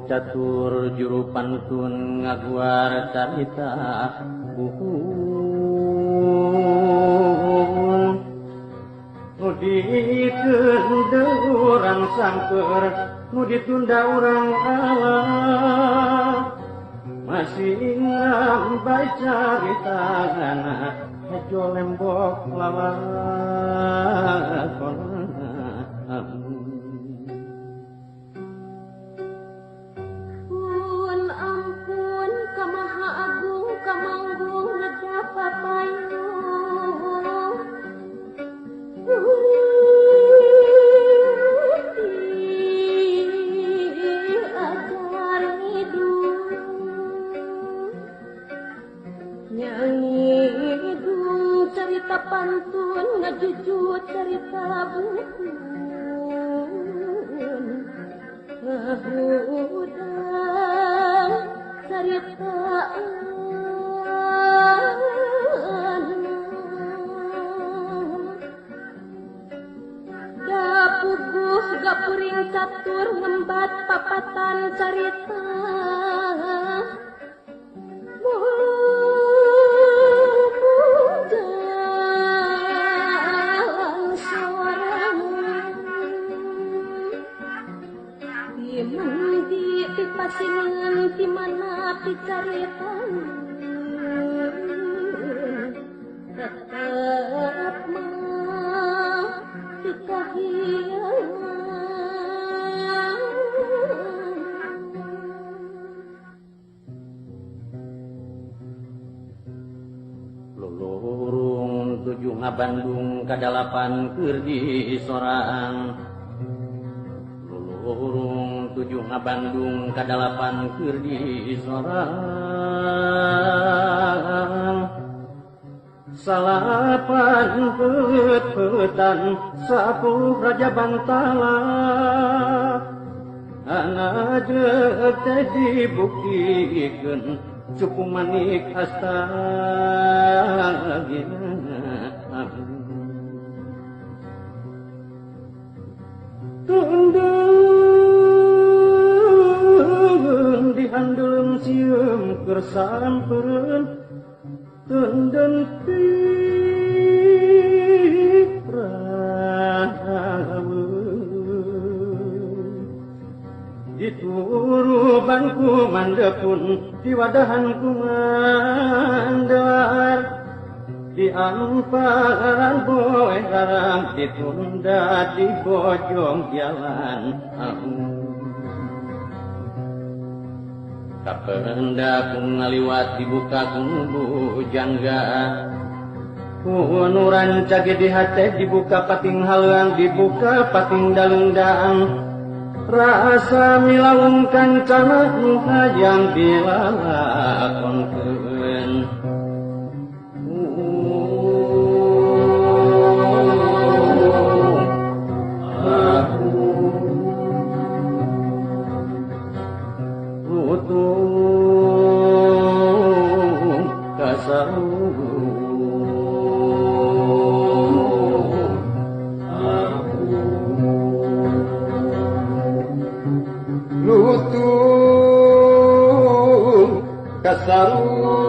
Catur juru pantun ngaguar carita buhun nu ditunda urang sangker nu ditunda urang Allah masih ngambai carita hejo lembok lalakon. Pun ampun kamaha agung kamanggung ngedapa payung Gurih ajar ngidung nyangidung cerita pantun ngajujut cerita buhun ngahudang cerita Dapuguh gapuring catur ngembat papatan carita jalan sorangan di mendi di pasingan di mana picarita tetap mah dikahiangan. Lulurung tujuh ngabandung kadalapan keur di sorang Lulurung tujuh ngabandung kadalapan keur di sorang Salapan pet-petan 10 raja bantala Anak teh dibuktikeun cukup manik astagina. Tundun dihandulung sieum keur sampereun tundun dituruban ku mandepun diwadahan ku mandar di amparan boeh larang ditunda di bojong jalan kapenda ku ngaliwat dibuka ku bujangga ku nuran cage di hate dibuka pating halang dibuka pating dalungdang rasa milaung kancana nu hayang dilalakonkeun. Lutung kasarung Lutung kasarung.